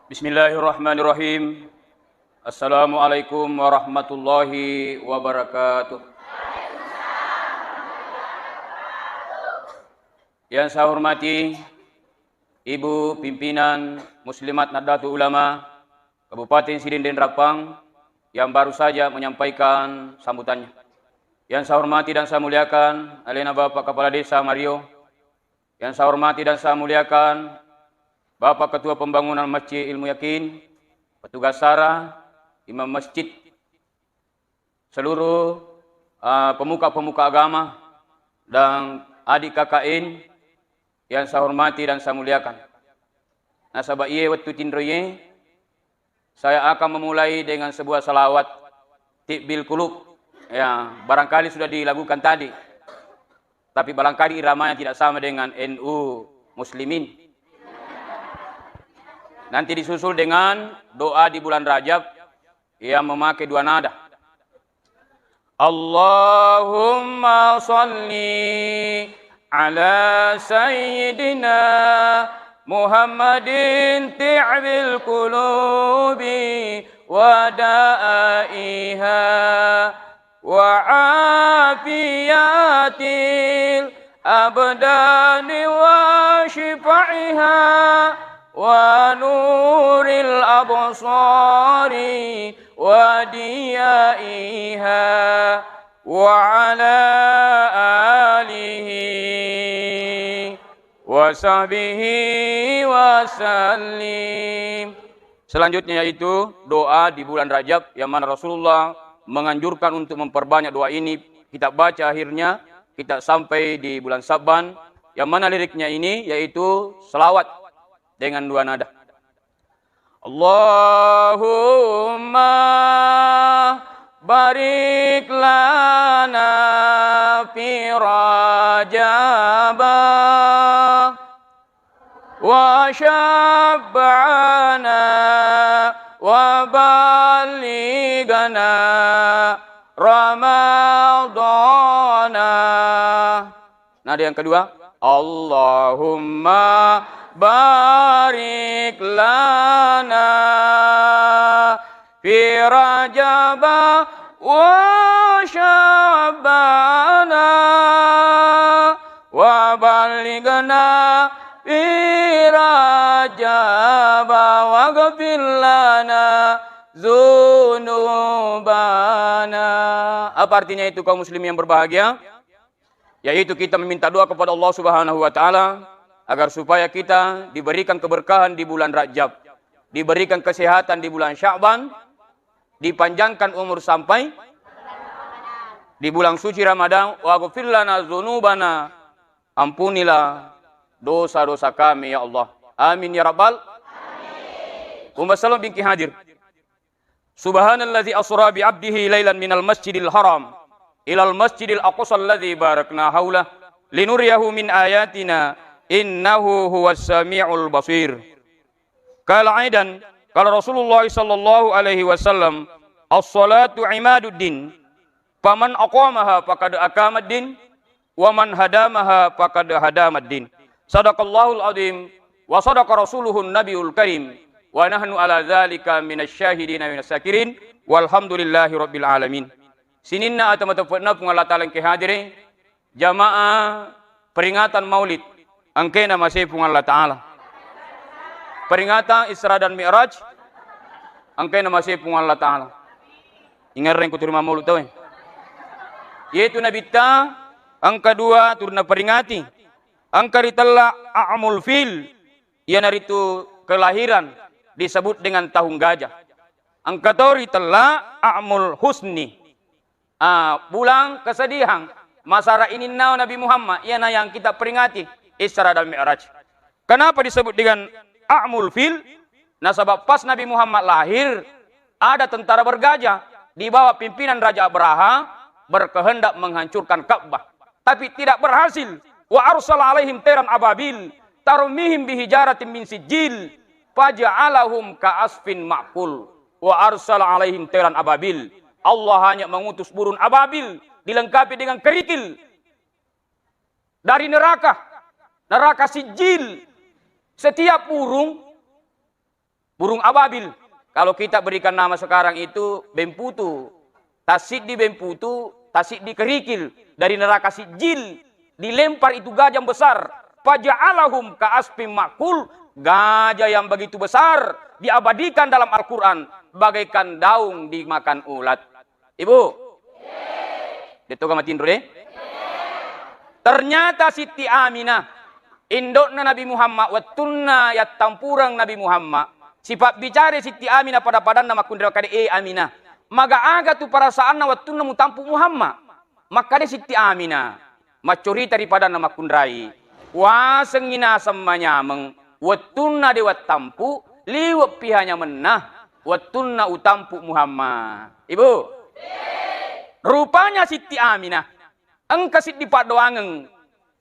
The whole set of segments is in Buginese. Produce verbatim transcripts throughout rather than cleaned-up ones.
Bismillahirrahmanirrahim. Assalamualaikum warahmatullahi wabarakatuh. Yang saya hormati Ibu Pimpinan Muslimat Nahdlatul Ulama Kabupaten Sidendeng Rappang yang baru saja menyampaikan sambutannya. Yang saya hormati dan saya muliakan alena Bapak Kepala Desa Mario, yang saya hormati dan saya muliakan Bapak Ketua Pembangunan Masjid Ilmu Yakin, petugas sara, imam masjid, seluruh, eh, pemuka-pemuka agama, dan adik K K N yang saya hormati dan saya muliakan. Nasaba iye wettu tinroiye, saya akan memulai dengan sebuah salawat tibbil qulub. Ya, barangkali sudah dilakukan tadi. Tapi barangkali iramanya tidak sama dengan N U Muslimin. Nanti disusul dengan doa di bulan Rajab yang memakai dua nada. Allahumma salli ala sayyidina Muhammadin ti'bil qulubi wa da'iha wa afiyatil abdani wa shifa'iha wa nuril absari wa diyaiha wa ala alihi wa sahbihi wa sallim. Selanjutnya yaitu doa di bulan Rajab, yang mana Rasulullah menganjurkan untuk memperbanyak doa ini. Kita baca akhirnya, kita sampai di bulan Sabban, yang mana liriknya ini yaitu selawat dengan dua nada. Allahumma barik lana fi Rajaba wa sya'bana wa ballighna Ramadana. Nada yang kedua, Allahumma barik lana fi Rajaba wa Sya'bana wa ballighna fi Rajaba waghfir lana dzunubana. Apa artinya itu, kaum muslimin yang berbahagia? Yaitu kita meminta doa kepada Allah Subhanahu wa Ta'ala agar supaya kita diberikan keberkahan di bulan Rajab, diberikan kesehatan di bulan Sya'ban, dipanjangkan umur sampai di bulan suci Ramadan. Waghfir lana dzunubana, ampunilah dosa-dosa kami, ya Allah. Amin ya rabbal. Umma salam bingki hadir. Subhanalladzi asra bi abdihi lailan minal masjidil haram ilal masjidil aqsa alladzi barakna haulah linuriyahu min ayatina innahu huwas samiul basir. Qala aidan, qala Rasulullah sallallahu alaihi wasallam, "As-salatu imaduddin, faman aqamaha faqad aqamaddin, wa man hadamaha faqad hadamaddin." Sadaqallahul azim wa sadaqa rasuluhun nabiyul karim, wa nahnu ala dzalika minasy syahidina wa minasy syakirin, walhamdulillahi rabbil alamin. Sininna ata mateppe'na Puang Allah Ta'ala engke hadire, jamaah peringatan Maulid, engkae namasei Puang Allah Ta'ala. Peringatan Isra dan Mi'raj, engkae namasei Puang Allah Ta'ala. Ingerreng ku turima maulud tauwe. Yaitu Nabitta engka dua turunna peringati. Engka ritella Amul Fil, iyanaritu kelahiran disebut dengan tahun gajah. Engka to ritella Amul Husni, ah, bulan kesedihan, masara ininna Nabi Muhammad, iyana yang kita peringati Isra dan Mi'raj. Kenapa disebut dengan Amul Fil? Nasaba pas Nabi Muhammad lahir, ada tentara bergajah di bawah pimpinan Raja Abraha berkehendak menghancurkan Ka'bah, tapi tidak berhasil. Wa arsala alaihim tairan ababil tarmihim bihijaratin min sijil faja'alahum ka'asfin ma'kul. Wa arsala alaihim tairan ababil. Allah hanya mengutus burung ababil dilengkapi dengan kerikil dari neraka, neraka sijil. Setiap burung Burung ababil, kalau kita berikan nama sekarang itu bemputu. Tasiddi bemputu, tasiddi kerikil dari neraka Sijil, dilempar itu gajah yang besar. Faja'alahum ka'asfin ma'kul, gajah yang begitu besar diabadikan dalam Al-Quran bagaikan daun dimakan ulat. Ibu, de' toga matinro de'? Ternyata Siti Aminah, indokna Nabi Muhammad, wettunna yattampureng Nabi Muhammad, sipabbicara Siti Aminah pada-padanna makkunrai, makkeda, "E Aminah, maga aga tu perasaanna wettunna mutampu Muhammad?" Makkeda Siti Aminah, maccorita ri padanna makkunrai, "Wasengngi naseng manyameng wettunna de' wattampu, liwe' piha nyamenna wettunna utampu Muhammad." Ibu, rupanya Siti Aminah engka siddi paddoangeng.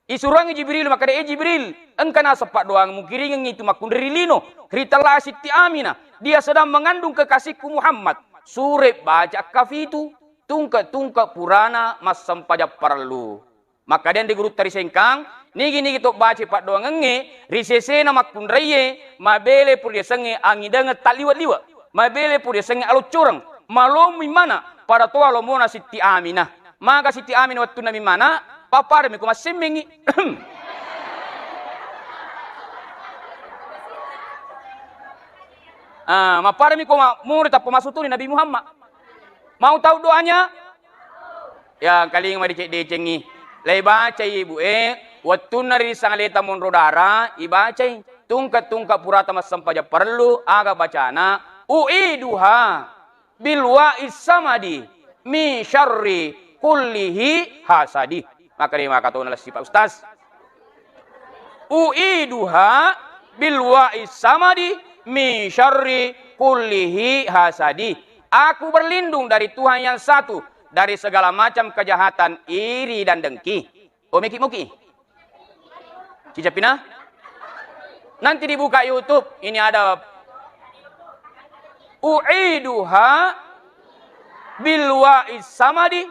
Isuroangngi Jibril, makkeda, "E Jibril, engka naseng paddoangeng mukiringengngi tu makkunrai ri lino, ritella Siti Aminah. Dia sedang mengandung kekasihku Muhammad. Sure' baca kafitu, tungke-tungke purana massempajang parellu." Makkeda anre gurutta ri Sengkang, nigi-nigi to baca paddoangengnge ri sesena makkunraie, mabele pura riasengnge angidengeng talliwe'-liwe', mabele pura riasengnge aloccoreng, malomi mana pada toa lomona Siti Aminah. Maga Siti Aminah wettunna mimmana, pappada miko massemmengngi. Ah, mappada miko ma-, muri tappa masutuni Nabi Muhammad. Mau tahu doanya? Ya, kalinga madeceng-decengngi. Lai bacai, Ibu, e, wettunna ri sangaleta monro dara, ibacai. Tungke-tungke purata massempajang parellu, aga bacana? "U'iduha bil wa'is samadi min syarri kullihi hasadi." Maka de' makatona lessi Pak Ustaz. "U'iduha bil wa'is samadi min syarri kullihi hasadi." Aku berlindung dari Tuhan yang satu, dari segala macam kejahatan, iri dan dengki. Oh, meki-meki. Cicapina? Nanti dibuka YouTube, ini ada, "U'iduha bil wa'is samadi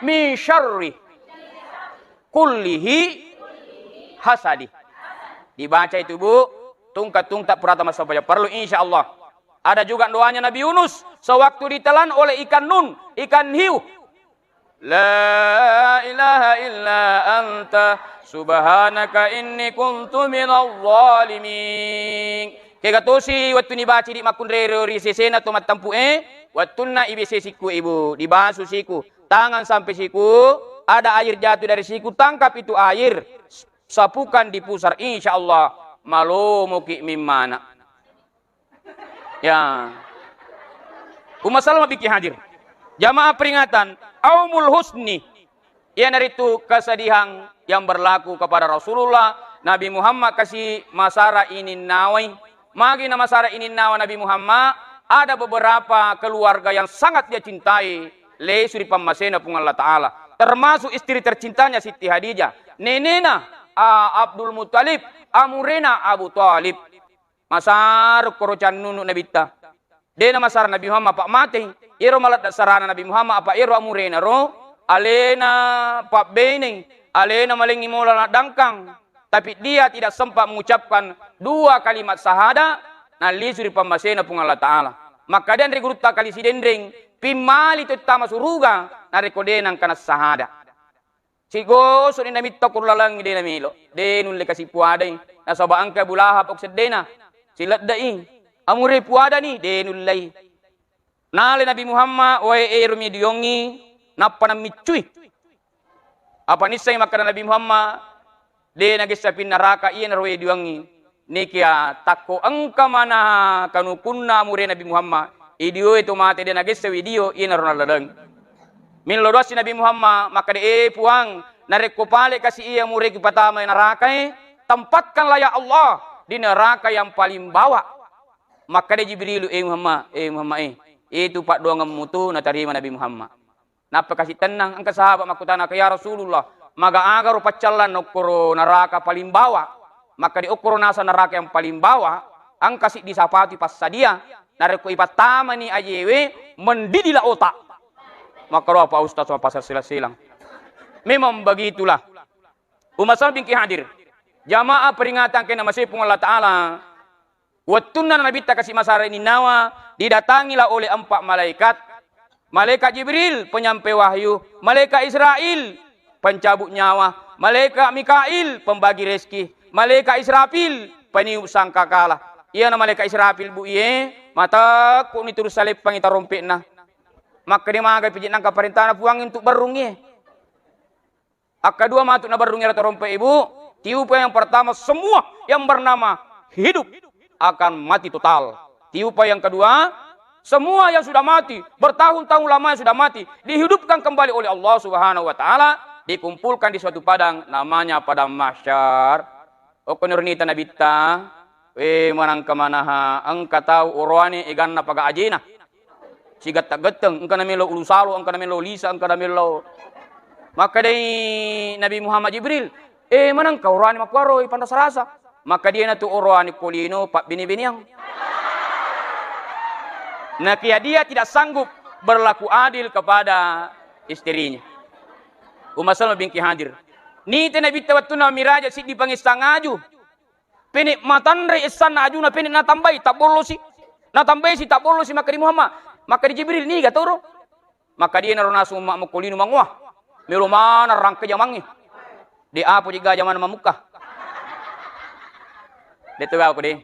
min syarri kullihi hasadi." Dibaca itu, Bu, tungka-tungka purata massempajang parellu, insya Allah. Ada juga doanya Nabi Yunus sewaktu ditelan oleh ikan nun, ikan hiu. "La ilaha illa anta subhanaka inni kuntu minadh dhalimin." Kega tosi wettu nibaca di makkunrai ri sesena to mattampu e, wettunna ibese siku, Ibu, dibasu siku, tangan sampai siku, ada air jatuh dari siku, tangkap itu air, sapukan di pusar, insya Allah malomoki mimmana. Ya. Umma Salma biki hadir. Jamaah peringatan Aumul Husni. Iyanaritu kesedihan yang berlaku kepada Rasulullah, Nabi Muhammad kasi masara ininnawai. Magi na masara ininnawa Nabi Muhammad, ada beberapa keluarga yang sangat dia cintai, lesu ri pammasena Puang Allah Ta'ala. Termasuk istri tercintanya Siti Hadijah, nenena, a, Abdul Muttalib, amurena Abu Thalib. Masara koro cannunu Nabitta. De namasara Nabi Muhammad apa matei. Iyaro maladde sarana Nabi Muhammad apa iyaro amurena ro, alena pabbeneng, alena malengngi mola naddangkang. Tapi dia tidak sempat mengucapkan dua kalimat sahada, nallisu ri pammasena Puang Allah Ta'ala. Makkedan ri gurutta kali Sidenreng, pimmali to tama suruga, narekko de nangka nassahada. Sigosoni namitta ko lalengngi de namelo. De nulle kasi puadai. Nasaba engka Abu Lahab okseddena. Sileddei. Amure puadani, de nullei. Nale Nabi Muhammad, wae ero midiongi, nappa nammiccui. Apa nissengi makkeda Nabi Muhammad, de nagessa pi naraka iyanaro idiuangngi. Nikia takko engka mana kanukunna amure Nabi Muhammad, idioe to mate de nagessa widio iyanaro nalaleng. Millo doassi Nabi Muhammad, makkeda, "E Puang, narekko pale kasi iya amureki patama narakae, tempatkanlah ya Allah di neraka yang paling bawah." Makkeda Jibrilu, "E Muhammad, e Muhammad, e, itu paddoangemmu tu natarima Nabi Muhammad." Nappa kasi tennang, engka sahabat makkutana, "Ya Rasulullah, maga-agaro paccallang okkoro naraka paling bawah?" Makkeda, "Okkoro naseng naraka yang paling bawah, engka siddi sapatu ipassadia, narekko ipattamani ajewe, mendidilah otak." Makkaroa Pak Ustaz mappasang silang-silang. Memang begitulah. Umma Salma bingki hadir. Jamaah peringatan kena masih Puang Allah Ta'ala. Wettunna Nabitta kasi masara ninnawa, didatangilah oleh empat malaikat. Malaikat Jibril, penyampai wahyu. Malaikat Israil, pencabut nyawa. Malaikat Mikail, pembagi rezeki. Malaikat Israfil, peniup sangkakala. Iyana malaikat Israfil, Bu, iye, matekko ni terus saleppangi tarompetna. Makkeda magai piji nangka parentana Puang untuk berrung iye. Akkadua matu naberrung ero tarompet, Ibu, tiupa yang pertama, semua yang bernama hidup akan mati total. Tiupa yang kedua, semua yang sudah mati, bertahun-tahun lamanya sudah mati, dihidupkan kembali oleh Allah Subhanahu wa Ta'ala, dikumpulkan di suatu padang, namanya Padang Mahsyar. Okkoniro nita Nabitta, we manangka manaha, engka tau oroane eganna paga ajena. Sigatta-gatteng, engka namelo ulu salo, engka namelo lisa, engka namelo. Makkedai Nabi Muhammad, Jibril, "Eh, manengka oroane makkuaro ipanrasa-rasa?" Makkediana tu oroane ko lino pabbene-beneang. Nakia dia tidak sanggup berlaku adil kepada istrinya. Umma Salma binti Hadir. Nite Nabitta wettunna miraja siddi pangessang aju. Pene matanre essanna ajuna, pene natambai, tabbollosi. Natambaisi, tabbollosi, makkedi Muhammad. Makkedi Jibril, "Niga toro?" Makkedi, "Enaro nasu umma mukko lino mangoa. Melo maneng rangke jamangnge. De apa jega jamanna mamukka." De tu gauko de.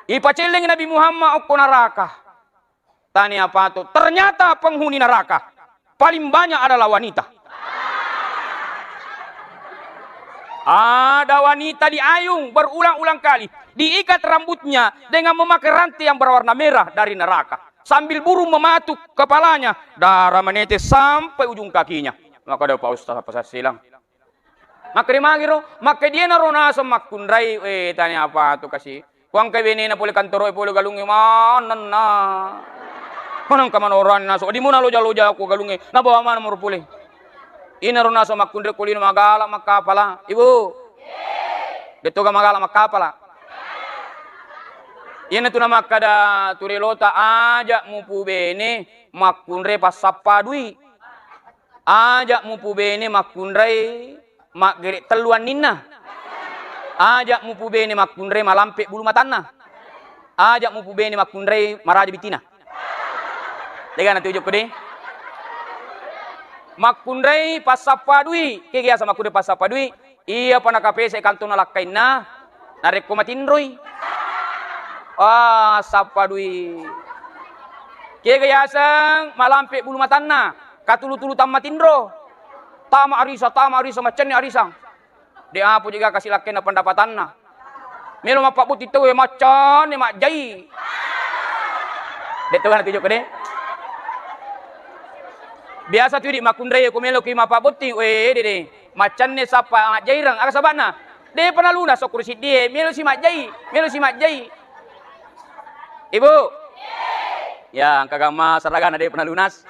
Ipacelleng Nabi Muhammad okko naraka. Tania pato. Ternyata penghuni neraka paling banyak adalah wanita. Ada wanita diayung berulang-ulang kali, diikat rambutnya dengan memakai rantai yang berwarna merah dari neraka, sambil burung mematuk kepalanya, darah menetes sampai ujung kakinya. Maka ada Pak Ustaz apa saya silang. Makkeda magi ro, makkeda iyanaro naseng makkunrai, eh, tania apa tu kasi. Kuangka benena pole kantoro e pole galungnge manenna. Manengka manorani naseng, di muna loja-loja ko galungnge, nabawa mana moro pole. Inaro naseng makkunrai ko lino magala makkapala. Ibu. Dettoga magala makkapala. Iyanatu namakkada tu riolota, aja mupubene makkunrai passappa dui. Aja mupubene makkunrai maggere tellu anninna. Aja mupubene makkunrai malampe bulu matanna. Aja mupubene makkunrai maraja bitina. Dega natuju ko de. Makkunrai passappa dui, kega yaseng makkunrai passappa dui? Iyapa nakapese kantong nalakkainna, narekko matinroi. Ah, sappa dui. Kega yaseng malampe bulu matanna, katulu-tulu tammatinro. Tama arisa, tama arisa, maccenni arisang. De apa jega kasi lakkainna pendapatanna. Melo mappabbutti tauwe maccanne majjai. De to natuju ko de. Biasa tu idi makkunrai ko melo ki mappabbutti, we de de. Maccanne sappa majjaireng. Aga saba'na? Depa nalunas okko ri siddie, melo si majjai, melo si majjai. Ibu? Ya, engka gamma saragana depa nalunas.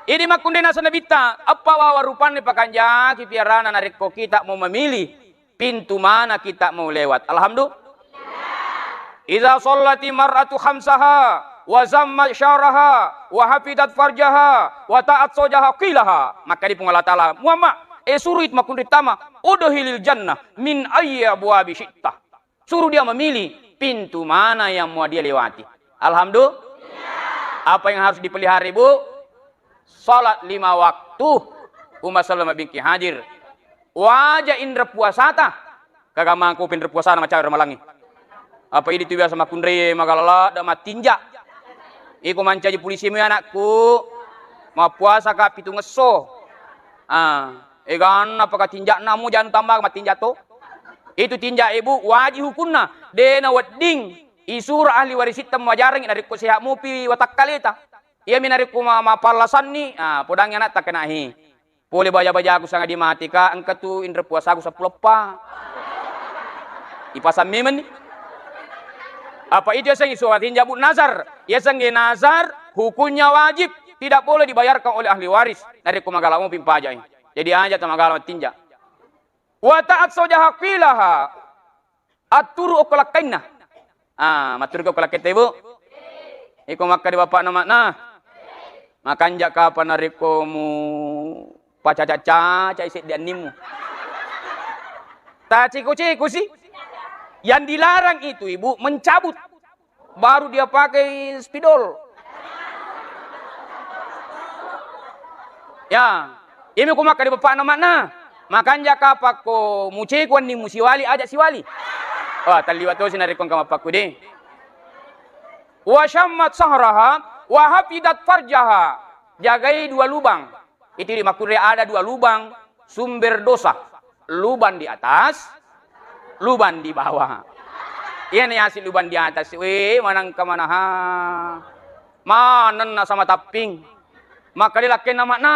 Idi makkunrai naseng Nabitta, eppa wawa rupanna pakanjaki piarana narekko kita mau memilih pintu mana kita mau lewat. Alhamdulillah. Idza shallati mar'atu khamsaha wa zammat syaraha wa hafidat farjaha wa ta'at sojaha qilaha. Makkadi Puang Allah Ta'ala, Muhammad, eh, surui makkunrai tama, udkhilil jannah min ayyi abwabi syi'ta. Suruh dia memilih pintu mana yang mau dia lewati. Alhamdulillah. Apa yang harus dipelihara, Ibu? Salat lima waktu. Umma Salma binti Hadir. Waja inre puasata. Kagamang kopi inre puasana macawe ramalangi. Apa idi tu biasa makkunrai magala ladda mattinja. Iko mancaji polisi mu anakku. Mappuasa ka pitungesso. Ah, eganna paka tinja'na mu jangan tambah mattinja to. Itu tinja, Ibu, wajib hukunna. Dena wedding isuro ahli warisitta muajarangi narekko sehat mupi watakkaleta. Iyami narekko ma-, mapallasanni, ah, podangi anatta kenahi. Pole baja-bajaku sanga di mati ka, engka tu inre puasaku seppulo eppa. Ipasang memenni. Apa itu yasengnge suara tinja, Bu, nazar. Yasengnge nazar hukumnya wajib, tidak boleh dibayarkan oleh ahli waris. Narekko magala mopi mpajai. Jadi aja tamagala mattinja. Wa ta'at sojaha qilaha. Atturu okko lakkainna. Ah, matturu okko lakkainna, Ibu. Iko makkeda bapakna makna. Makanja kapa narekko mu pacaca-caca seddi annimmu. Ta ciku-ciku si. Yang dilarang itu, Ibu, mencabut. Baru dia pakai spidol. Ya, ini ko makkeda bapakna makna. Makanja kapakko muceku wenni musiwali, aja siwali. Wah, talliwa tosi narekko engka mappakkude. Wa syammat sahraha wa hafidat farjaha. Jagai dua lubang. Itu di makkunrai ada dua lubang sumber dosa. Lubang di atas, lubang di bawah. Iya ni asik lubang di atas. Weh, manangka manaha. Manenna sama tapping. Makkeda lakkenna makna.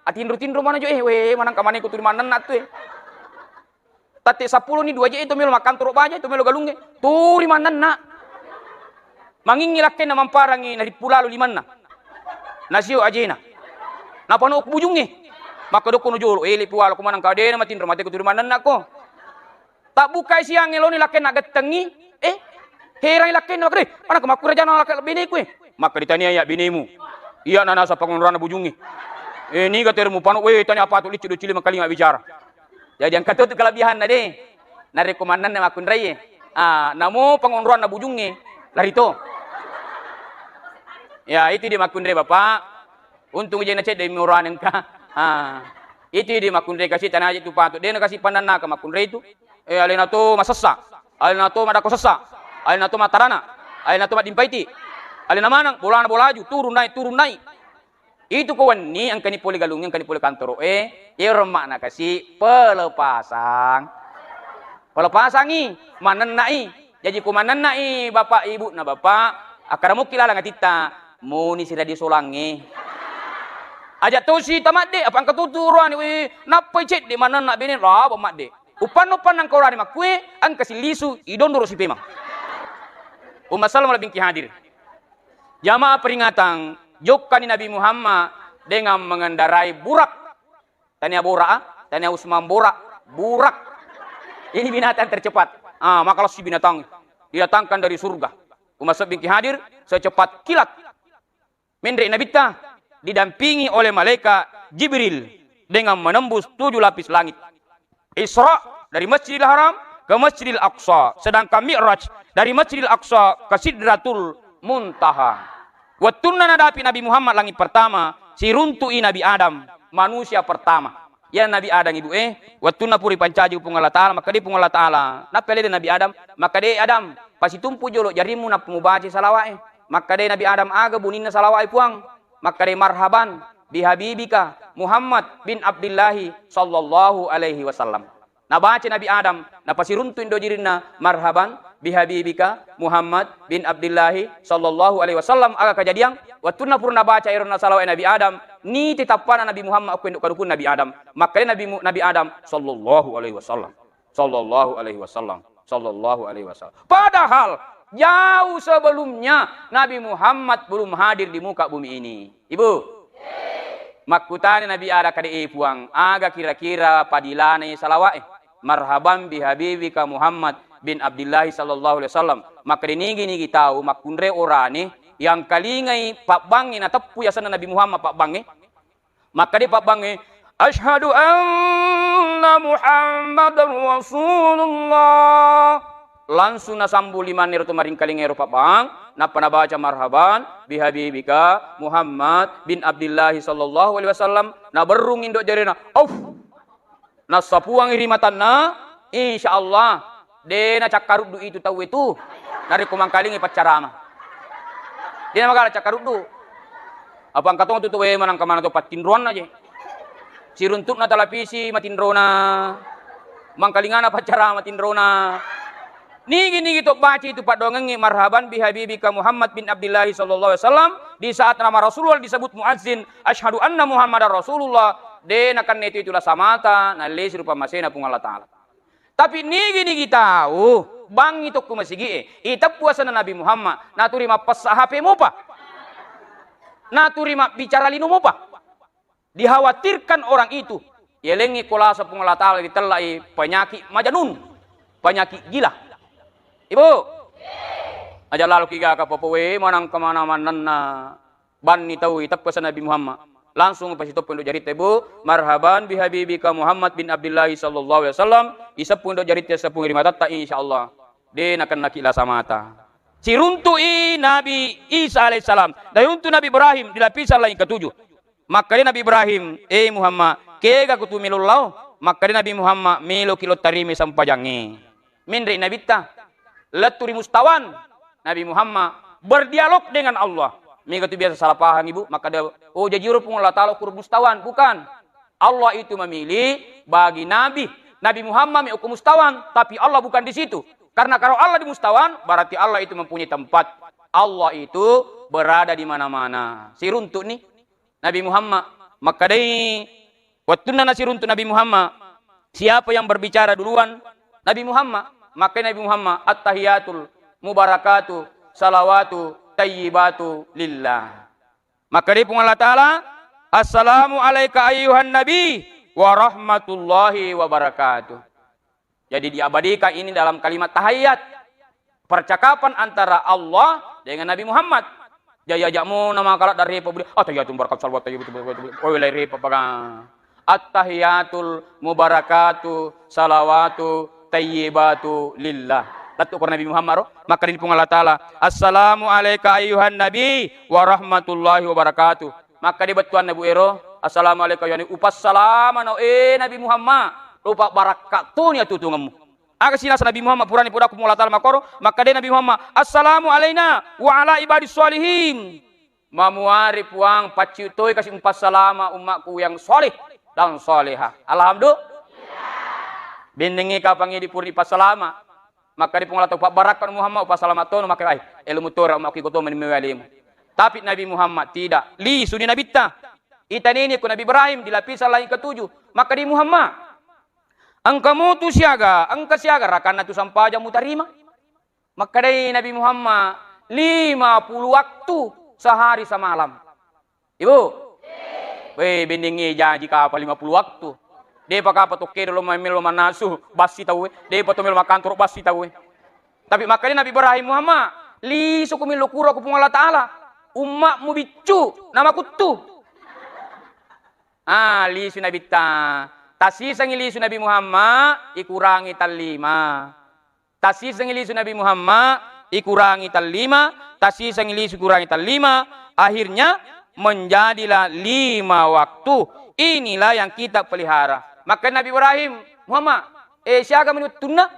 Atinro-tinro mana jo, eh, weh, manangka maneng ko tuli manenna tu, eh. Tette seppulo ni dua je itu melo makkantoro baja itu melo galungnge. Turi manenna. Mangingngi lakkenna mamparangngi narippu lalo limanna. Nasio ajena. Napano ku bujungnge. Makkedokko no jolo, ele puwala ko manang kadena matinro mate ko turi manenna ko. Tabbukai siang eloni lakkenna gettengngi. Eh, herangi lakkenna, makkedai, "Ana ko makkurajana lakke beneku, eh?" Makkedai, "Tania iya benemu. Iya nanasa pangonroanna bujungnge. Eh, niga termu pano, weh, tania apa tu licci do cili mengkalinga bicara." Jadi engka to tu kelebihanna de. Narekko mannenna makkunraie. Ah, namo pangonroanna bujungnge, lari to. Ya, itu dia makkunrai, Bapak. Untung je na cedde mi urane engka. Ah. Itu dia makkunrai kasi tanaje tu patu. De na kasi pannanna ka makkunrai tu. Eh, alena to masessa. Alena to madako sessa. Alena to matarana. Alena to maddimpaiti. Alena maneng bolana bolaju, turun naik, turun naik. Itu ko wenni engkani pole galungnge, engkani pole kantoro e, iyaro makna kasi pelepasang. Pelepasangi, manennai. Jaji ko manennai bapak ibu na bapak, akkada mukki laleng atitta, moni sira di solangnge. Aja tosi tamadde, apa engka tutu roani, we, nappai cedde manenna bene, rawa madde. Upanna-upanna engka urane makkue, engka sillisu, idondoro sipemang. Umma Salma lebih hadir. Jamaah peringatan, jokkani Nabi Muhammad dengan mengendarai burak. Tania borak, ah? Tania Usman borak, burak. Ini binatang tercepat. Ah, maka lasi binatang. Didatangkan dari surga. Umma Salma lebih hadir, secepat kilat. Menre Nabitta didampingi oleh malaikat Jibril dengan menembus tujuh lapis langit. Isra dari Masjidil Haram ke Masjidil Aqsa, sedangkan Mi'raj dari Masjidil Aqsa ke Sidratul Muntaha. Wettunna nadapi Nabi Muhammad langit pertama, siruntu'i Nabi Adam, manusia pertama. Iya Nabi Adam, ibu e, wettunna pura ipancaji Puang Allah Taala, makkeda Puang Allah Taala, nappa lede Nabi Adam, makkeda, "Eh Adam, pasitumpu jolo jarimmu nappa mubaca salawat e." Makkeda Nabi Adam, "Aga buninna salawat e Puang?" Makkeda, "Marhaban bihabibika Muhammad bin Abdillahi sallallahu alaihi wasallam." Nabaca Nabi Adam, napasiruntu indo jirinna, "Marhaban bihabibika Muhammad bin Abdillahi sallallahu alaihi wasallam." Aga kajadiang? Wettunna pura nabaca eronna salawat Nabi Adam, niti tappana Nabi Muhammad ko indo kadukun Nabi Adam. Makkeda Nabi Mu-, Nabi Adam, "Sallallahu alaihi wasallam. Sallallahu alaihi wasallam. Sallallahu alaihi wasallam." Padahal jauh sebelumnya Nabi Muhammad belum hadir di muka bumi ini. Ibu, makkutani Nabi Adam, "Kade e Puang, aga kira-kira padilana salawat e? Marhaban bihabibika Muhammad bin Abdillahi sallallahu alaihi wasallam." Makkeda nigi-nigi tau makkunrai orane yang kalingai pabbangnge nateppu yasenna Nabi Muhammad pabbangnge. Makkeda pabbangnge, "Asyhadu anna Muhammadar Rasulullah." Langsung nasambung limanna ero to maringkalinga ero pabbang, nappa nabaca, "Marhaban bihabibika Muhammad bin Abdillahi sallallahu alaihi wasallam." Naberrung indo jarena, "Auf!" Nassapuang ri matanna, insya Allah, de nacakkaruddu itu tauwe tu. Narekko mangkalingi paccarama. De namagala cakkaruddu. Apa engka tong tu tauwe manangka mana to pattinroanna je. Siruntukna talapisi matinrona. Mangkalingana paccarama matinrona. Nigi-nigi to baca itu paddoangengnge, "Marhaban bihabibika Muhammad bin Abdillahi sallallahu alaihi wasallam." Di saat nama Rasulullah disebut muadzin, "Asyhadu anna Muhammadar Rasulullah." De nakenna itu, itulah samata nallesi rupa masena Puang Allah Taala. Tapi nigi-nigi tau bangngi tokko masigi e, iteppu asenna Nabi Muhammad, naturi mappessa H P mopa. Naturi mabbicara lino mopa. Dikhawatirkan orang itu, yalengngi kolasa Puang Allah Taala ditellai penyakit majanun, penyakit gila. Ibu, aja lalo kiga ka popowe manangka mana manenna banni tau iteppu asenna Nabi Muhammad. Langsung pasitoppo indo jaritta, Ibu, "Marhaban bihabibika Muhammad bin Abdillahi sallallahu alaihi wasallam." Iseppu indo jaritta, seppu ri matatta, insya Allah. De nakennaki lasa mata. Siruntu'i Nabi Isa alaihissalam, dan siruntu Nabi Ibrahim di lapisan langit ketujuh. Makkeda Nabi Ibrahim, "Eh Muhammad, kega kutu melo lao?" Makkeda Nabi Muhammad, "Meloki lo tarima sempajangnge." Menre Nabitta, lettu ri mustawan. Nabi Muhammad berdialog dengan Allah. Mega tu biasa salah paham, Ibu. Makkeda, "Oh, jaji ero Puang Allah Taala okko mustawan." Bukan. Allah itu memilih bagi Nabi. Nabi Muhammad mi okko mustawan, tapi Allah bukan di situ. Karena kalau Allah di mustawan, berarti Allah itu mempunyai tempat. Allah itu berada di mana-mana. Siruntu ni Nabi Muhammad. Makkedai wettunna nasiruntu Nabi Muhammad, "Siapa yang berbicara duluan?" Nabi Muhammad. Makkedai Nabi Muhammad, "Attahiyatul mubarakatu salawatu tayyibatu lillah." Makkedai Puang Allah Taala, "Assalamu alaika ayyuhan nabi wa rahmatullahi wa barakatuh." Jadi diabadikan ini dalam kalimat tahiyat. Percakapan antara Allah dengan Nabi Muhammad. Jaji aja' mo nama kala dari repa budi, "Attahiyatu mubarakatu salawatu tayyibatu lillah." Oh, lai repa paga. "Attahiyatul mubarakatu salawatu tayyibatu lillah." Lettu ko Nabi Muhammad ro, makkedani Puang Allah Taala, "Assalamu alaika ayyuhan nabi wa rahmatullahi wa barakatuh." Makkeda bettuanna Bu ero, "Assalamu alaika ayyuhan nabi, upassalamano e Nabi Muhammad, upa barakka toni atutungemmu." Aga silasa Nabi Muhammad purani poda ku Puang Allah Taala makkoro, makkeda Nabi Muhammad, "Assalamu alaina wa ala ibadis sholihin." Mamuari Puang, pacciu toi kasi umpassalama ummakku yang sholih dan sholihah. Alhamdulillah. Bennengngi kapang idi puri passalama. Makkeda Puang Allah Taala, "Pabbarakka Muhammad, upassalama tono." Makkeda, "Ai, elo mutora ummakku iko to mani mewalimu." Tapi Nabi Muhammad tidak. Lisuni Nabitta. Itanini ko Nabi Ibrahim di lapisan langit ketujuh. Makkeda Muhammad, "Engka mutu siaga, engka siaga rakanna tu sampajang mutarima?" Makkedai Nabi Muhammad, "Lima puluh waktu sehari semalam." Ibu? Weh, bennengngi jaji kapang lima puluh waktu. Depa kapang tokkedo lo melo mannasu bassi tauwe. Depa to melo makkantoro bassi tauwe. Tapi makkedai Nabi Ibrahim, "Muhammad, lisu ko melo kuro ko Puang Allah Taala. Ummakmu biccu, namakuttu." Ah, lisu Nabitta. Tasisengi lisu Nabi Muhammad, ikurangi tallima. Tasisengi lisu Nabi Muhammad, ikurangi tallima. Tasisengi lisu, ikurangi tallima. Akhirnya menjadilah lima waktu. Inilah yang kita pelihara. Makkeda Nabi Ibrahim, "Muhammad, eh, siaga mani wettunna?"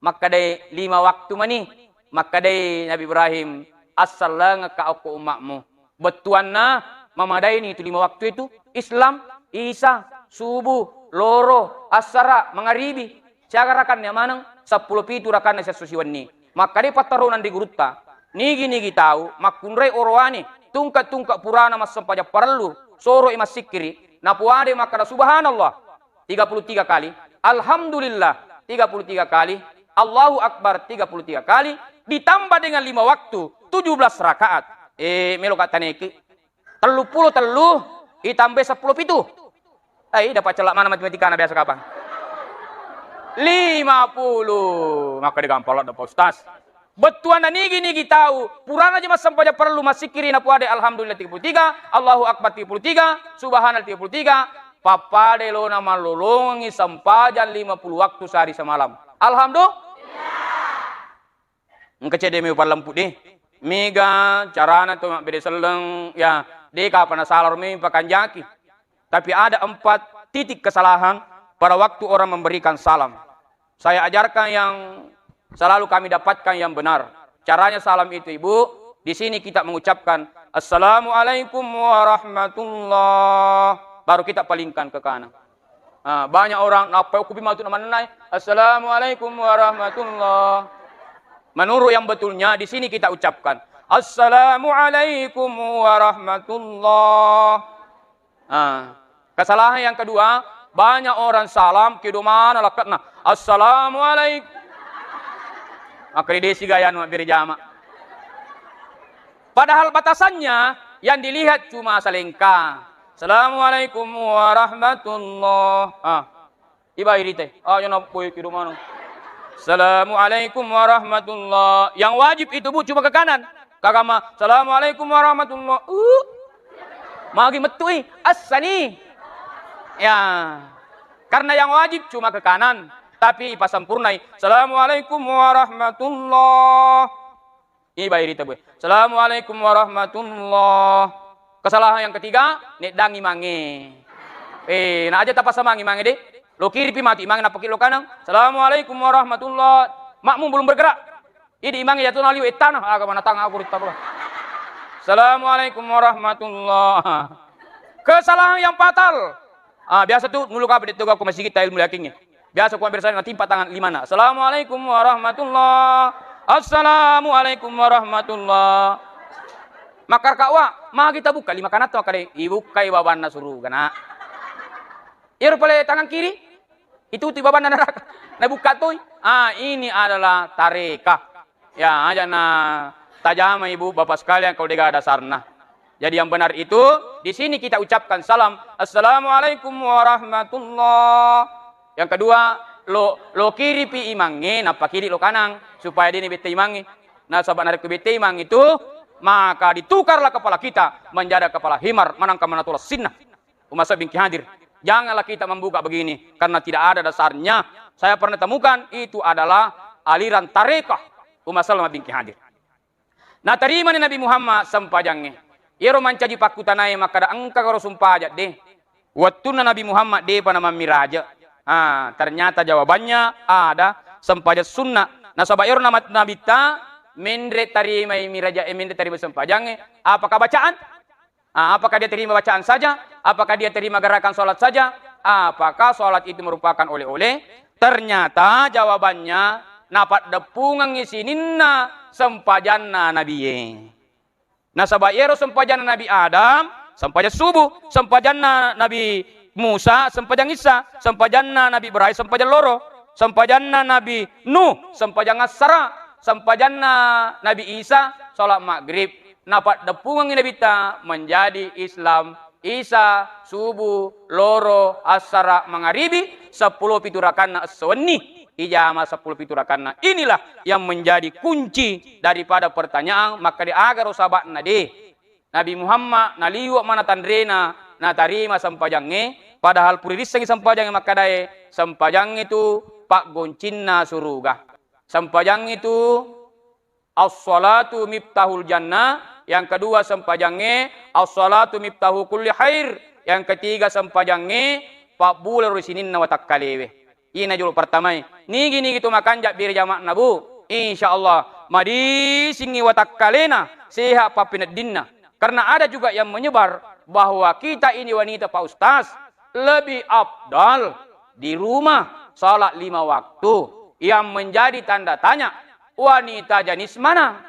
Makkedai, "Lima waktu mani." Makkedai Nabi Ibrahim, "Assallengekka okko ummakmu." Bettuanna mamadaini itu lima waktu itu, Islam, Isa, subuh, loro, assara, mangaribi. Siaga rakanna maneng? Seppulo pitu rakanna siesso siwenni. Makkeda pattarona ri gurutta, "Nigi-nigi tau makkunrai orowane, tungke-tungke purana massempajang parellu, soroi massikkiri, napoadai makkeda subhanallah tiga puluh tiga kali, alhamdulillah tiga puluh tiga kali, Allahu Akbar tiga puluh tiga kali, ditambah dengan lima waktu, tujuh belas rakaat." Eh, meloka taneki. Telluppulo tellu itambai seppulo pitu. Eh, dapat cella mana matematikana biasa kapang? Lima puluh. Makkeda gampang ladde, Pak Ustaz. Bettuanna nigi-nigi tau, purana je massempajang parellu, massikkiri, napoadai alhamdulillah tiga puluh tiga, Allahu Akbar tiga puluh tiga, subhanallah tiga puluh tiga, pappada elona mallolongengi sempajang lima puluh waktu sehari semalam. Alhamdulillah. Engka cedde mi upallempu de. Mega carana to mabbere selleng, ya, de kapang nasala ro mi pakanjaki. Tapi ada empat titik kesalahan pada waktu orang memberikan salam. Saya ajarkan yang selalu kami dapatkan yang benar. Caranya salam itu, Ibu, di sini kita mengucapkan, "Assalamualaikum warahmatullah." Baru kita palingkan ke kanan. Ah, banyak orang, nappa okko pi matu namannai, "Assalamualaikum warahmatullah." Menurut yang betulnya, di sini kita ucapkan, "Assalamualaikum warahmatullah." Ah, kesalahan yang kedua, banyak orang salam, kedo mana lakatna, "Assalamualaikum." Maka di desi gaya anu mabbere jama. Padahal batasannya yang dilihat cuma salengka. "Assalamualaikum warahmatullah." Ah, ibai rite. Ayo nappoi kido mano. "Assalamualaikum warahmatullah." Yang wajib itu, Bu, cuma ke kanan. Kagama, "Assalamualaikum warahmatullah." Uh. Magi mettui, assani. Ya. Karena yang wajib cuma ke kanan. Tapi ipasampurnai, "Assalamualaikum warahmatullah." Ibai rita bue. "Assalamualaikum warahmatullah." Kesalahan yang ketiga, neddangi mange. Eh, na aja tapasamangi mange de. Lo kiri pi mati mange napaki lo kanang. "Assalamualaikum warahmatullah." Makmum belum bergerak. Idi mange jatuh naliu ettana, aga manatang aku rita bue. "Assalamualaikum warahmatullah." Kesalahan yang fatal. Ah, biasa tu nulu kabe de toga ko masigi ta ilmu yakinnya. Biasa ko bersama natimpa tangan limana. "Assalamualaikum warahmatullah. Assalamualaikum warahmatullah." Makkar kawwa, magi tabukka lima kanatto makkada, "Ibukkai babanna suruga, Nak." Iyaro pale tangan kiri, itu tu babanna neraka. Nabukka toi. Ah, ini adalah tareka. Ya, aja na tajama ibu bapak sekalian kalau dega dasarna. Jadi yang benar itu, di sini kita ucapkan salam, "Assalamualaikum warahmatullah." Yang kedua, lo, lo kiri pi imangnge, nappa kiri lo kanang, supaya dini bette imangnge. Nasaba narekko bette imang itu, maka ditukarlah kepala kita menjadi kepala himar, manangka manatula sinna. Umma Salma binti Hadir. Janganlah kita membuka begini, karena tidak ada dasarnya. Saya pernah temukan, itu adalah aliran tarekah Umma Salma binti Hadir. Natarimani Nabi Muhammad sempajangnge. Iyaro mancaji pakkutanae makkada, "Engka karo sumpajang de?" Wettunna Nabi Muhammad depa namammiraja. Ah, ternyata jawabannya ada sempajang sunnah. Nasaba iyaro nama-, nabitta, menre tarimai miraja, eh, menre tarima sempajangnge, apakah bacaan? Ah, apakah dia terima bacaan saja? Apakah dia terima gerakan sholat saja? Apakah sholat itu merupakan oleh-oleh? Ternyata jawabannya, napaddeppungengngi sininna sempajanna nabie. Nasaba iyaro sempajanna Nabi Adam, sempajang subuh, sempajanna Nabi Musa, sempajang Isa, sempajanna Nabi Ibrahim, sempajang loro, sempajanna Nabi Nuh, sempajang assara, sempajanna Nabi Isa, sholat maghrib. Napaddeppungengngi Nabitta menjadi Islam, Isa, subuh, loro, assara, mangaribi, seppulo pitu rakanna esso wenni. Ijama seppulo pitu rakanna. Inilah yang menjadi kunci daripada pertanyaan, makkada agaro saba'na de Nabi Muhammad naliweng mana tanrena natarima sempajangnge, padahal pura rissengngi sempajangnge makkadae, sempajangnge tu paggoncinna suruga. Sempajangnge tu as-salatu miftahul jannah, yang kedua sempajangnge as-salatu miftahu kulli khair, yang ketiga sempajangnge pabbularo ri sininna watakkalewe. Ina jolo pertamae, nigi-nigi tu makanja bere jama'na, Bu, insya Allah madisingngi watakkalena, sehat pappineddinna. Karena ada juga yang menyebar bahwa kita ini wanita, Pak Ustaz, lebih afdal di rumah salat lima waktu. Yang menjadi tanda tanya, wanita jenis mana?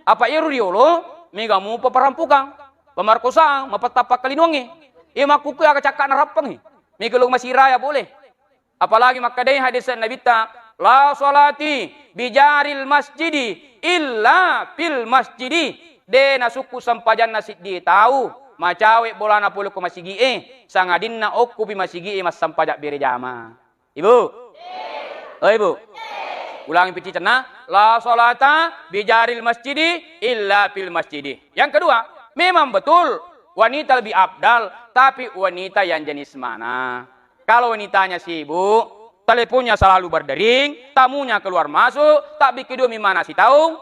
Apa iyaro riolo mega mupa perampokang, pemerkosaan, mapettappa kalinoangnge. Iya makkukku aga cakka'na rappengngi. Mega lo masiraya pole. Apalagi makkadai hadis Nabitta, "La salati bijaril masjidi illa fil masjidi." De nasukku sempajanna siddi tau macawe bolana pole ko masigi'e, sangadinna okkopi masigi'e massempajang bere jama. Ibu? Oh, Ibu? Ulangi picicenna, "La salata bijaril masjidi illa fil masjidi." Yang kedua, memang betul wanita lebih afdal, tapi wanita yang jenis mana? Kalau wanitanya sibuk, teleponnya selalu berdering, tamunya keluar masuk, tak bikin dua mimana sitaung.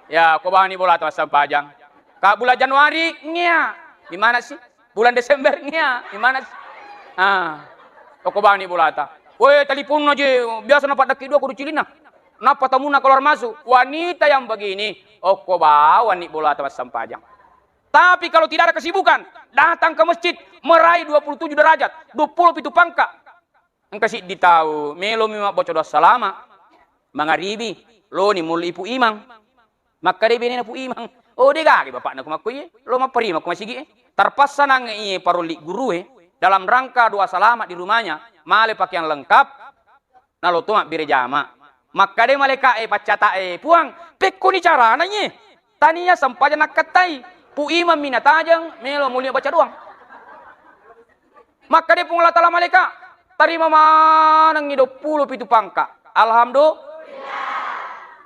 Ya, ko bani bola tu massempajang. Ka bulan Januari, ngia. Di mana sih? Bulan Desember, ngia. Di mana sih? Ah. Okko bani bolata. Woi, telepon aja. Biasa napaddaki dua kudu cilina. Napa tamuna keluar masuk? Wanita yang begini, okko bawanni bolata massempajang. Tapi kalau tidak ada kesibukan, datang ke masjid, meraih dua puluh tujuh derajat, dua puluh pitu pangka. Engka siddi tau, melomi mabbaca doa salama, mangaribi, loni mulli Pu Imang. Makkadai benena Pu Imang, "Oh, de gaga bapakna ko makkoye, lo mapparima ko masigi'e." Terpaksa nangnge iye parolli gurue, dalam rangka doa salama di rumahnya, male pakaian lengkap, nalo to mabbere jama. Makkadai malaika'e paccata'e, "Puang, pekkoni carana iye? Tania sempajang nakkattai, Pu Imang mi natajeng, melo mulli baca doang." Makkadai Puang Allah Taala malaika, "Tarima manengngi duappulo pitu pangka." Alhamdulillah.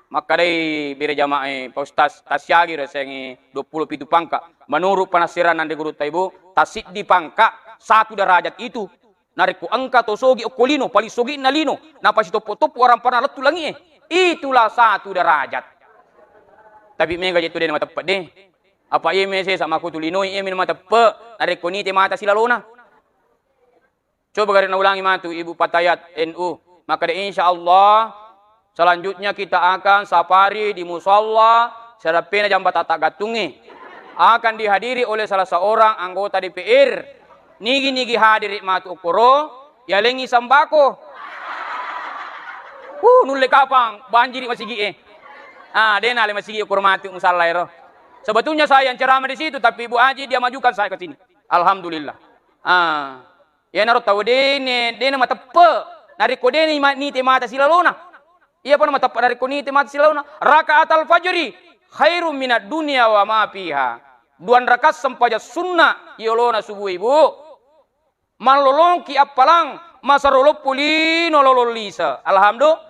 Makkadai bere jamae, "Pak Ustaz, tassiagi resengngi duappulo pitu pangka." Menurut penafsiran nande gurutta ibu, tasiddi pangka. Satu derajat itu, narekko engka to sogi okko lino, paling sogi'na lino, napasitoppo-toppo arampana lettu langi'e, itulah satu derajat. Tapi mega je tu de' mateppe' de'. Apa iye mese sama kutu linoi iye min mateppe', narekko nite mata silalona. Coba gare naulangi matu Ibu Patayat N U. Makkeda, insya Allah selanjutnya kita akan safari di musalla sadappena jambatan Taggattungnge. Akan dihadiri oleh salah seorang anggota D P R. Nigi-nigi hadiri matu okkoro, yalengi sembako. Uh, nulle kapang, banjiri masigi'e. Ah, de' nale masigi okkoro matu musalla ero. Sebetulnya saya yang ceramah di situ, tapi Ibu Haji dia majukan saya ke sini. Alhamdulillah. Ah. Iyanaro tau dene, dena mateppe'. Narekko dena ma-, nite mata silalona. Iyapa na mateppe' narekko nite mata silalona. Rakaatal fajri khairum minad dunya wa ma fiha. Duang rakaat sempajang sunna yolona subuh, Ibu. Mallolongki appalang masero loppo lino lolong lise. Alhamdulillah.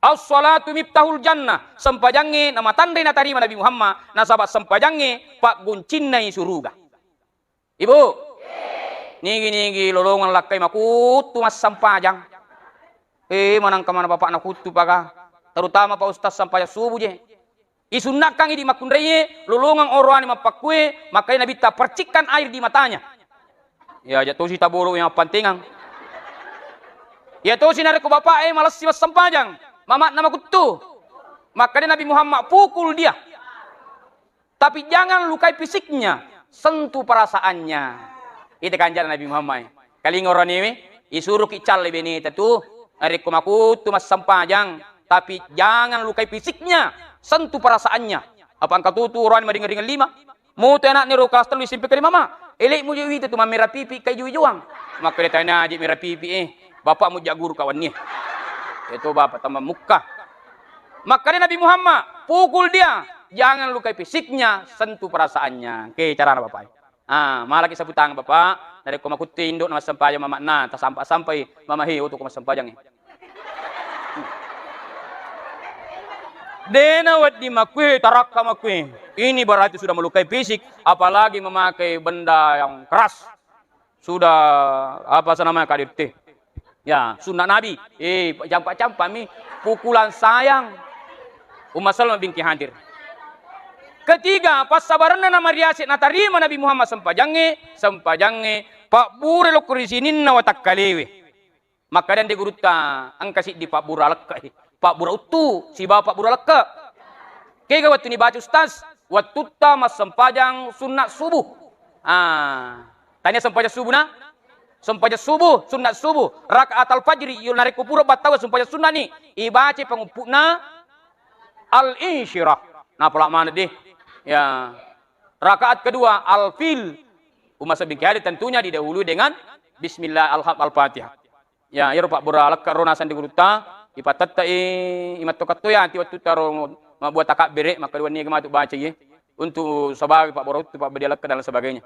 As-salatu miftahul jannah. Sempajangnge namatanre natarima Nabi Muhammad, nasaba' sempajangnge pagguncinnai suruga. Ibu, nigi-nigi lolongeng lakkai makuttu massempajang. Eh, manangka mana bapak nakuttu paga, terutama Pak Ustaz sempajang subuh je. Isunnakkangi di makkunraie, lolongeng oroane mappakkue, makkai Nabitta percikkan air di matanya. Ya, aja tosi taboro yang pantingang. Ya tosi narekko bapak eh malessi massempajang, mamakna makuttu. Makkada Nabi Muhammad, pukul dia. Tapi jangan lukai fisiknya, sentuh perasaannya. Itu kanjana Nabi Muhammad. Kalinga oraniwe, isuruki calle beneta tu, narekko makuttu massempajang, tapi jangan lukai fisiknya, sentuh perasaannya. Apa engka tutu orani maringa-ringa lima? Mutu anakni ro kelas tellu S M P kelima, "Ma, ele'mu je wita tu mammera pipi kai jui juang." Makkeda tanaji mera pipi eh, bapakmu ja guru kawanni. Itu bapak tambah mukka. Makkada Nabi Muhammad, pukul dia, jangan lukai fisiknya, sentuh perasaannya. Oke, carana Bapak. Ah, malaki sapu tangan Bapak, narekko makuttu indo na massempajang mamakna, tasampa-sampai mamahi untuk massempajang. Dena wedding makkue, tarakka makkue. Ini berarti sudah melukai fisik, apalagi memakai benda yang keras. Sudah, apa namanya, K D R T. Ya, sunnah Nabi. Eh, campak-campak mi. Pukulan sayang. Umma Salmah binti Hadir. Ketiga, passabarenna namariase natarima Nabi Muhammad sempajangnge, sempajangnge, pabbure lokko ri sininna watakkalewe. Makkadang de gurutta, engka siddi pabbura lekke, pabbura uttu, sibawa pabbura lekke. Kega wettu nibaca Ustaz? Wettutta massempajang sunnah subuh. Ah, tania sempajang subuh na? Sempajang subuh, sunnah subuh, rakaatal fajri, yo narekko pura battawa sempajang sunnah ni, ibaca panguppu'na al-insyirah. Napala maneng deh. Ya. Rakaat kedua, al-fil. Umma Salmah binti Hadir tentunya didahului dengan bismillah, alham-, al-fatihah. Ya, iyaro pabbura lekke ro naseng di gurutta, ipattette'i, imatto-katto yati wettutta ro mabbuat takabbere, makkeduanni matu baca iye, untuk sebagai pabbura uttu, pabbedia lekke dan lain sebagainya.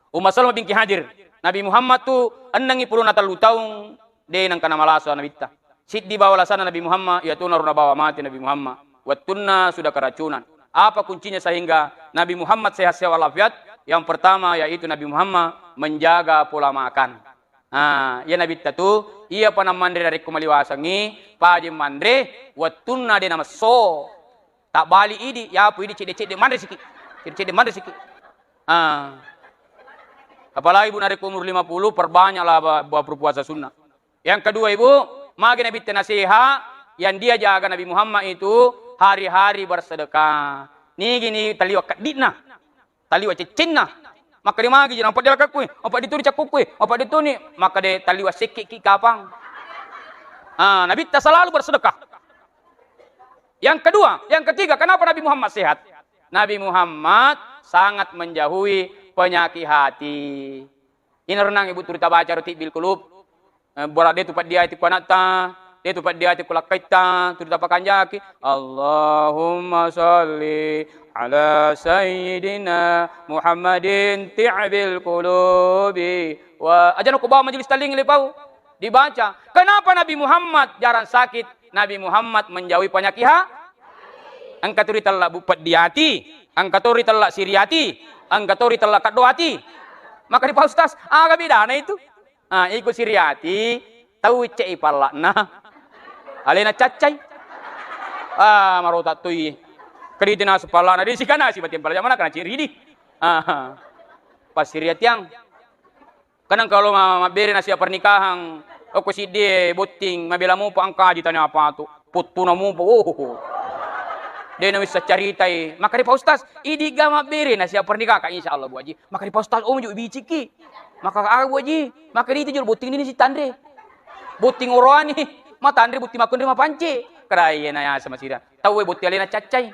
Umma Salmah binti Hadir, Nabi Muhammad tu ennengngi pulona tellu taung de nengka namalasa Nabitta. Siddi bawa lasana Nabi Muhammad, iyatu naro nabawa mate Nabi Muhammad. Wettunna sudah keracunan. Apa kuncinya sehingga Nabi Muhammad sehat-sehat walafiat? Yang pertama yaitu Nabi Muhammad menjaga pola makan. Ah, iya Nabitta tu, iyapa namanre narekko maliwasengngi, pajeng manre, wettunna de namesso. Tabbali idi, yapu idi cedde-cedde manre siki. Cedde-cedde manre siki. Ah. Apalagi, Bu, narekko umur lima puluh, perbanyaklah ba-, ba-, berpuasa sunnah. Yang kedua, Ibu, magi Nabitta naseha, yang dia jaga Nabi Muhammad itu hari-hari bersedekah. Nigi ni taliwa keddi'na. Taliwa ceccenna. Makkeda magi je, nampa dia lakkakkue, apa dituni cakkukue, apa dituni, makkeda taliwa sekkeki kapang. Ah, Nabitta selalu bersedekah. Yang kedua, yang ketiga, kenapa Nabi Muhammad sehat? Nabi Muhammad sangat menjauhi penyakit hati. Ina renang Ibu turita baca ro Tibbil Qulub. Eh, bora de tu paddiati ku anatta, de tu paddiati ku lakkaitta, tu tapakanjaki. Allahumma salli ala sayyidina Muhammadin ti'bil qulubi. Wa, ajana ku bawa majelis taling le pau. Dibaca. Kenapa Nabi Muhammad jarang sakit? Nabi Muhammad menjauhi penyakit ha-, engka tu ritella bu peddi ati, engka tu ritella siri ati, engka tu ritella kaddo ati. Makkeda, "Pak Ustaz, aga bedana itu?" Ah, iko siriati, tau cek i pallakna. Alena caccai. Ah, marota toi. Kediti nasu pallakna, di sikana si bateng pallak mana kana ciri di. Ah, pas siriatiang. Kadang kalau ma-, mabbere nasihat pernikahan, okko siddi botting, mabela mupa engkaji tanya apa tu. Puttuna mupa, oh. De na wissa caritai. Makkeda, "Pak Ustaz, idiga mabbere nasihat pernikahan?" "Ka, insya Allah, Bu Haji." Makkeda, "Pak Ustaz, oh, muju biciki." Makkeda, "Ah, Bu Haji." Makkeda, "Itu jolo botting ini si tanre. Botting oroani, matanre botting makkunre mapance." Kada iya na yasa masira. Tau e botting alena caccai.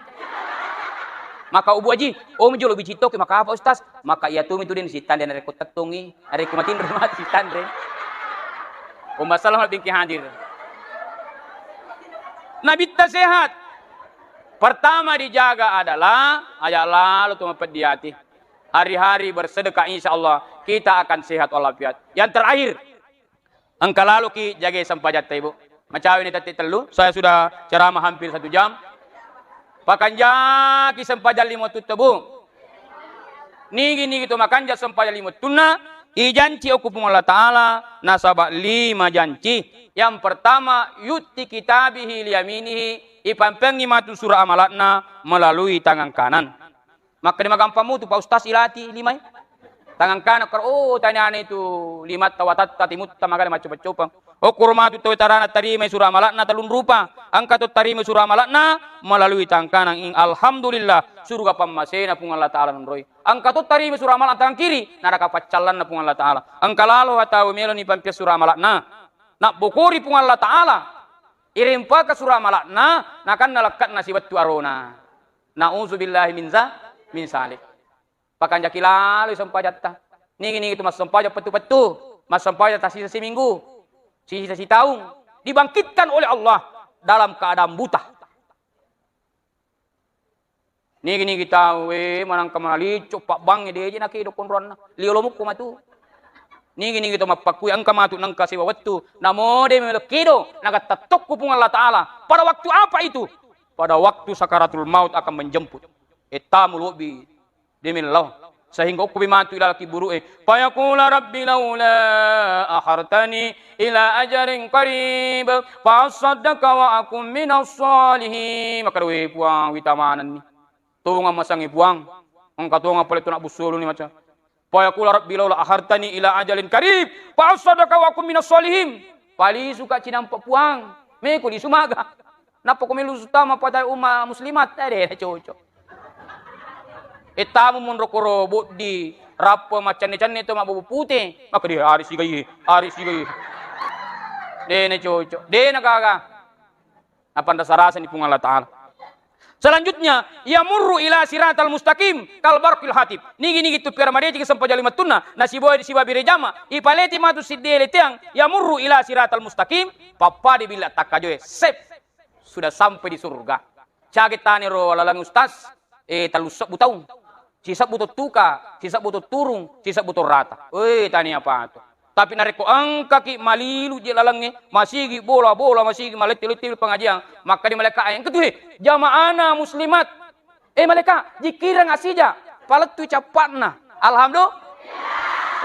Maka, "Oh, Bu Haji, oh, mi jolo bicitto ke." Maka, "Apa, Ustaz?" Maka, "Iya tu mi tu den sitanre narekko tettongi, narekko matinro mati sitanre." Umma salam bingki hadir. Nabitta sehat. Pertama dijaga adalah aja lalu tu mapeddi ati. Hari-hari bersedekah, insya Allah kita akan sehat walafiat. Yang terakhir, engka laloki jagai sempajatta, Ibu. Macawe ni tette tellu, saya sudah ceramah hampir satu jam. Pakanjaki sempajang lima wettutta, Bu. Nigi-nigi to makanja sempajang lima wettunna, ijanci okko Puang Allah Ta'ala, nasaba lima janci. Yang pertama, yu'ti kitabahu liyaminihi, ipampengi matu sura amalakna melalui tangan kanan. Makkeda, "Magampang mutu, Pak Ustaz, ilati limai." Tangan kanan karo, oh, taniana itu limatta, watatta, timutta, magana maccopa-copang. Okkoro matu tau tarana tarimai sura amalakna tellung rupa. Engka to tarimai sura amalakna melalui tangan kanan. Ing-, alhamdulillah, suruga pammasena Puang Allah Ta'ala nonroi. Engka to tarimai sura amalakna tangan kiri, naraka paccallanna Puang Allah Ta'ala. Engka lalo tau meloni pampia sura amalakna. Nabbokori Puang Allah Ta'ala. Irempaka sura amalakna, nakanna lekka'na siwettu arona. Na'udzubillahi min za-, min zalik. Pakanjaki laloi sempajatta. Nigi-nigi tu massempajang pettu-pettu, massempajang tasisa siminggu, sisisa sitaung, dibangkitkan oleh Allah dalam keadaan buta. Nigi-nigi tau, eh, manangka malicco, pabbangnge, deje nakedo konroanna. Liolo mukko matu. Nigi-nigi to mappakkui, engka matu nengka sewa wettu. Namo de melo kedo, nagatta tokko Puang Allah Ta'ala. Pada waktu apa itu? Pada waktu sakaratul maut akan menjemput. Ettamu lobbi. Demi Allah. Sehingga okkopi matu ilalaki buru'e. Fayaqula rabbi laula akhartani ila ajalin qarib fa assaddaqa wa akun minas shalihin. Maka doe Puang, witamanenni. Tongang masangi Puang. Engka tongang pale tona bussuluni maca. Fayaqula rabbi laula akhartani ila ajalin qarib fa assaddaqa wa akun minas shalihin. Palisuka cinampa Puang. Meko lisu maga. Nappa ko melu sutama pada umma muslimat, eh, de na cocok. Ettamu monro koro boddi, rappa maccanne-canne to mabbobo pute, maka de hari sigai, hari sigai. De na cocok, de na gaga. Napanrasa-rasani Puang Allah Ta'ala. Selanjutnya, yamurru ila siratal mustaqim kal barqil hatib. Nigi-nigi tu piara madeceng sempajang lima wettunna, nasibawa sibawa bere jama, ipaleti matu sidde leteang, yamurru ila siratal mustaqim, pappada billa takkajoe, sep. Sudah sampai di surga. Cage taniro lalang ustaz, eh, tellu sebbu taung. Sisebbu to tuka, sisebbu to turung, sisebbu to rata. Weh, tani apa tu? Tapi narekko engkaki malilu je lalangnge, masigi bola-bola, masigi malette-lette pengajian, maka di malaikat engka tu he, jamaana muslimat. Eh, malaikat, jikirang asija, palettu cappakna. Alhamdulillah.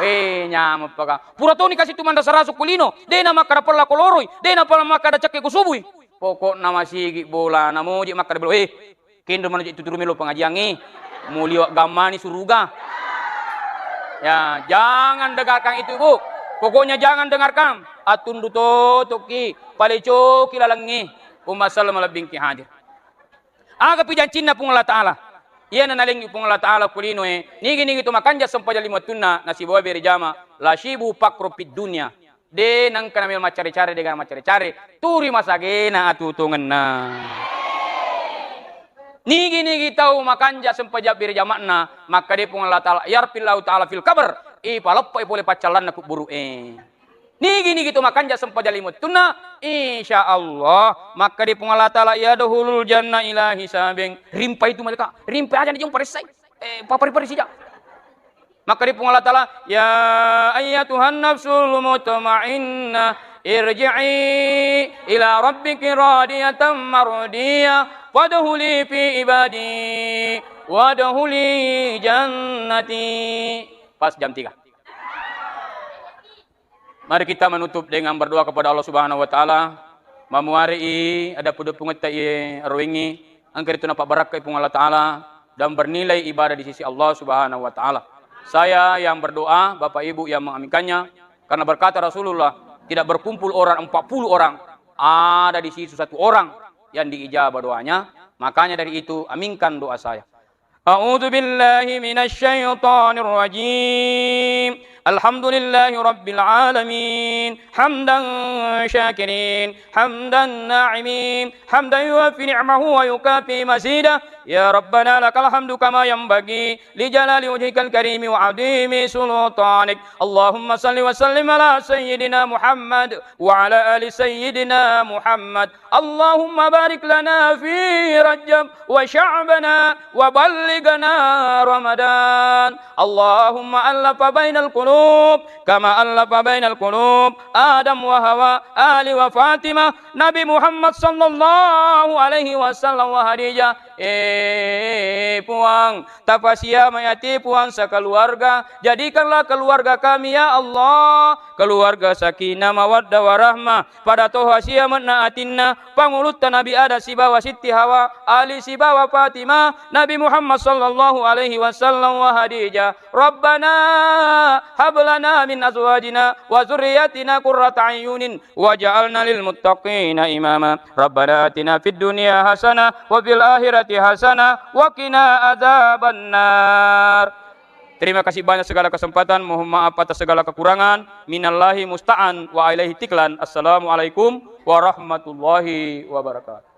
Eh, nyameng paka. Pura toni kasi tu manrasa-rasa kulino, dena makkada pella koloroi, dena pella makkada cekke kusubui. Pokokna masigi bola, namoji makkada bola. Eh, kenro manu je tuturu melo pengajiangnge. Muliwat gammani suruga. Ya, jangan dengarkan itu, Bu. Pokoknya jangan dengarkan. Atundu totoki, palecoki lalangnge. Umma sallam lebbingki hadir. Aga pi jancinna Puang Allah Ta'ala? Iyana nalengngi Puang Allah Ta'ala kulinoe, nigi-nigi to makanja sempajang lima wettunna, nasibawa bere jama, la syibu pakro fid dunya. De nengka namelo maccare-care, de gana maccare-care, turi masagena atutongenna. Nigi-nigi tau makanja sempajang bere jama'na, makkade Puang Allah Ta'ala, yarfillahu ta'ala fil qabr, ipaleppai pole paccallanna kubburu'e. Nigi-nigi to makanja sempajang lima wettunna, insya Allah, makkade Puang Allah Ta'ala, yadkhulul jannah ila hisabin. Rimpai tu malaikat, rimpai aja ni jumpa resai. Eh, papari-pari sija. Makkade Puang Allah Ta'ala, ya ayyatuhan nafsul mutmainnah, irji'i ila rabbiki radiyatan mardiyah, fadkhuli fi ibadi, wadkhuli jannati. Pas jam tiga. Mari kita menutup dengan berdoa kepada Allah Subhanahu wa Ta'ala. Mamuarii ada pudupungetta iye aruwengi, engka ritu napabbarakkai Puang Allah Ta'ala dan bernilai ibadah di sisi Allah Subhanahu wa Ta'ala. Saya yang berdoa, Bapak Ibu yang mengaminkannya, karena berkata Rasulullah, tidak berkumpul orang empat puluh orang, ada di situ satu orang yang diijabah doanya. Makanya dari itu, aminkan doa saya. أعوذ بالله من الشيطان الرجيم. الحمد لله رب العالمين. حمدا شاكرين، حمدا ناعمين، حمدا يوافي نعمه ويكافئ مزيده. يا ربنا لك الحمد كما ينبغي لجلال وجهك الكريم وعظيم سلطانك. اللهم صل وسلم على سيدنا محمد وعلى آل سيدنا محمد. اللهم بارك لنا في رجب وشعبنا وبلغنا رمضان. اللهم ألف بين القلوب كما ألف بين القلوب آدم وحواء، علي وفاطمة، نبي محمد صلى الله عليه وسلم وخديجة. Eh, Puang, tapasiamai ati Puang sekeluarga. Jadikanlah keluarga kami, ya Allah, keluarga sakinah, mawaddah, warahmah. Pada toha siamenna atinna pangulutta Nabi Adam sibawa Sitti Hawa, Ali sibawa Fatimah, Nabi Muhammad sallallahu alaihi wasallam wa Khadijah. Rabbana hab lana min azwajina wa dzurriyyatina qurrata a'yunin waj'alna lil muttaqina imama. Rabbana atina fid dunya hasanah wa fil akhirati hasanah wa qina adzabannar. Terima kasih banyak segala kesempatan, mohon maaf atas segala kekurangan. Minallahi musta'an wa alaihi tiklan. Assalamualaikum warahmatullahi wabarakatuh.